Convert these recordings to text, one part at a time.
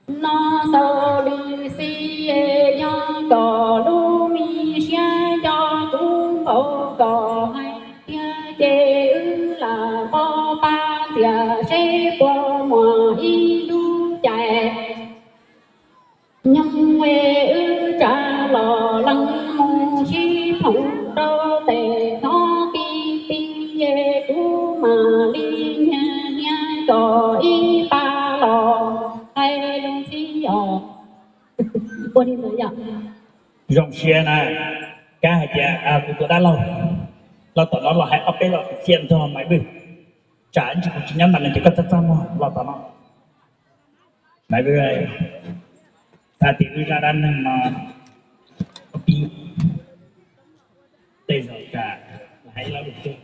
No xaus li xij es yog kom lub me siab nco kuv npaum kom hais tiag ces wb lam npog pab ntxias seb puas muaj ib lub cai nyoog es wb tsa los lees mus sib thoom rau tes hnob tib tib es kuv mam li nyiag niab kom ib pa los hais lus ntxhi os. Ua li ntawd yom. Zoo siab na, kab hais tias kuv tus dab laug los tom no los hais ob peb lo kwv txhiaj nrog Maiv Vwj. Tsam ntsis kuv tsis nyob ntawm no ces koj txaj txaj muag los tom no. Maiv Vwj, txhais tias wb zaj dab neeg no pib tej zaum tsam hais ib lo lus tiag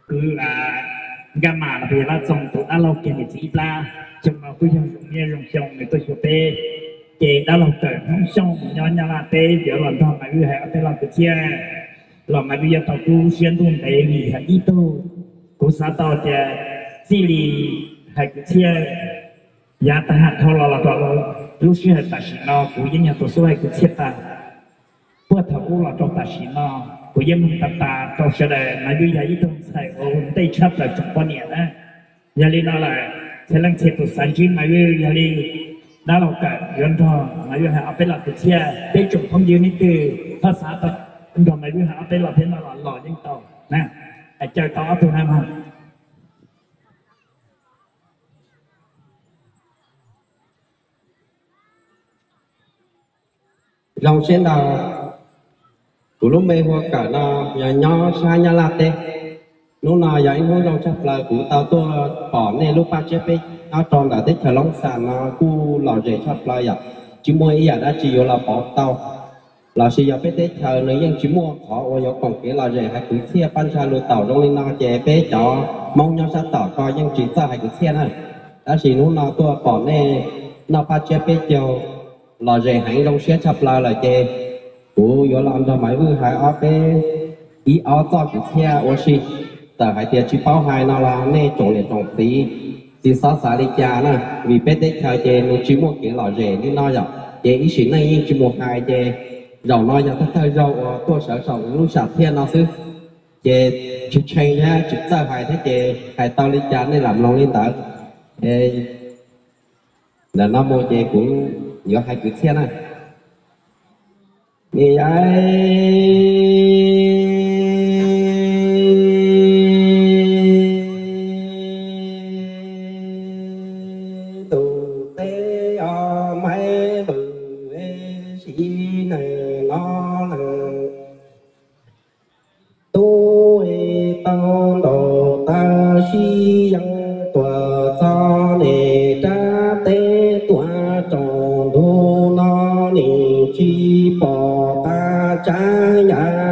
Kwv Nkaj Mas los yog Laj Txoos tus dab laug kiag niam txiv ib plab, xyoo no kuj yog zoo niaj zoo xyoo nws tuaj xyuas peb. Ces dab laug Kawm Hmoob Xyooj nyob Nyab Laj teb yuav los nrog Maiv Vwj hais ob peb lo kwv txhiaj, los Maiv Vwj yuav tau kub siab ntuj ntev vim hais ib tug. Kuv xav tau tias txij li hais kwv txhiaj yav tag dhau los los rau lub sij hawm tam sim no kuv yeej yog tus xub hais kwv txhiaj tag. Puag thaum ub los rau tam sim no kuv yeej mloog tas tas rau sawv daws, Maiv Vwj yog ib tug ntxhais uas ua ntej tshaj plaws tsoom poj niam na. Yog li no lawm, txhia leej txhia tus xav ntsib Maiv Vwj, yog li dab laug Kawm yuav nrog Maiv Vwj hais ob peb lo kwv txhiaj. Peb tsoom phooj ywg leej twg ho xav tau nrog Maiv Vwj hais ob peb lo thiab no los los yeej tau na. Caw tau ob tug na mog. Zoo siab ntau. Kuv lub npe hu ua Kawm no, yog nyob sab Nyab Laj teb. Hnub no yog ib hnub zoo tshaj plaws kuv tau tuaj pom nej lub paj tsiab peb nyob rau ntawm teb chaws Loob Xas no kuj lom zem tshaj plaws yom. Tsis muaj ib yam dab tsi yuav los pauv tau, lossis yog peb teb chaws nws yeej tsis muaj qhov uas yuav koom kev lom zem hais kwv txhiaj pab ntsa lus taum zoo li no ces peb cov Hmoob nyob sab tom ko yeej tsis txawj hais kwv txhiaj na. Tab sis hnub no tuaj pom nej noj paj tsiab peb caug lom zem heev zoo siab tshaj plaws lawm ces kuv yuav los nrog Maiv Vwj hais ob peb ib ob txoj kwv txhiaj ua si. Txawm hais tias tsis paub hais no los nej tsoom niam tsoom txiv tsis txhob xav li cas na, vim peb teb chaws ces nws tsis muaj kev lom zem li no yom, ces ib sim neej yeej tsis mus hais ces zaum no yog thawj thawj zaug uas tuaj sawv saum lub sam thiaj no xwb. Ces tsis tshee thiab tsis txawj hais thiab ces hais tau li cas nej lam mloog li ntawd. Ntawm no mus ces kuv yuav hais kwv txhiaj na. Tus teb os Maiv Vwj, sib neeg no leej tub tau ntaus tau sib yeej tuaj txog nej rab teb tuaj tsaus ntuj no, nej tsis pom qab tsav yam